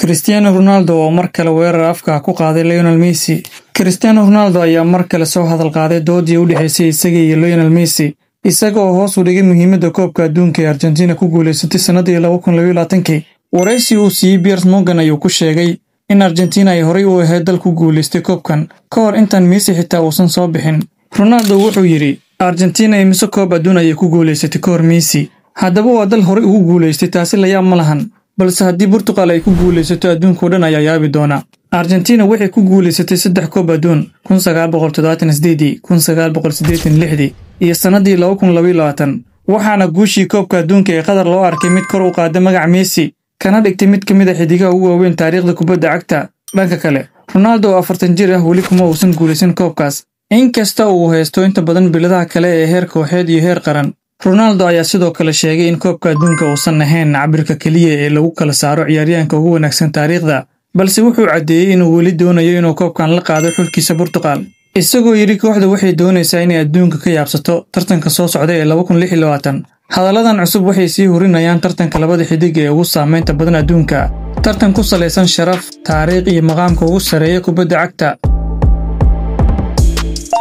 Cristiano Ronaldo oo mar kale weerar afka ku qaaday Lionel Messi. Cristiano Ronaldo ayaa mar kale soo hadal qaaday doodii u dhexeysay isaga iyo Lionel Messi, isaga oo hoos u dhigay muhiimadda koobka adduunka ee Argentina ku guuleysatay sannadii 2022. Waraysi uu siiyey Piers Morgan ayuu ku sheegay in Argentina ay horay u ahayd dal ku guuleystay koobkan ka hor intaan Messi xitaa uusan soo bixin. Ronaldo wuxuu yidhi, Argentina imise koob adduun ayay ku guuleysatay ka hor Messi? Haddaba waa dal horay ugu guuleystay, taasi la yaab ma lahan. Balse haddii Portugal ay ku guulaysato, adduunka oo dhan ayaa yaabi doona. Argentina waxay ku guulaysatay 3 koob adduun, 1978, 1986 iyo sannadii 2022, waxaana guushii koobka adduunka ee Qatar loo arkay mid kor u qaaday magaca Messi, kana dhigtay mid ka mid ah xiddigaha ugu waaweyn taariikhda kubadda cagta. Dhanka kale, Ronaldo oo 40 jir ah weli kuma uusan guulaysan koobkaas, inkasta uu haysto inta badan biladaha kale ee heer kooxeed iyo heer qaran. Ronaldo ayaa sidoo kale sheegay in koobka adduunka uusan ahayn cabirka keliya ee lagu kala saaro ciyaaryahanka ugu wanaagsan taariikhda, balse wuxuu caddeeyey inuu weli doonayo inuu koobkan la qaado xulkiisa Portugal, isagoo yidhi kooxdu waxay doonaysaa inay adduunka ka yaabsato tartanka soo socda ee 2026. Hadalladan cusub waxay sii hurinayaan tartanka labada xidig ee ugu saameynta badan adduunka, tartan ku salaysan sharaf, taariikh iyo maqaamka ugu sarreeya kubadda cagta.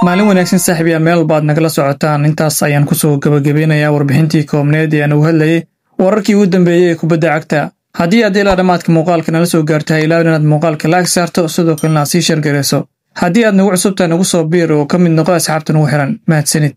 Maalin wanaagsan saaxiib yaa, meel walba aad nagala socotaan. Intaas ayaan kusoo gabagabeynayaa warbixintii koobneed ee aan ugu hadlayay wararkii ugu dambeeyey ee kubadda cagta. Haddii aad ilaa dhammaadka muuqaalka nala soo gaartahay, ilaawin inaad muuqaalka like saarto, sidoo kalena aad sii share garayso. Haddii aad nagu cusubtahay, nagu soo biir oo ka mid noqo asxaabta nagu xiran. Mahadsanid.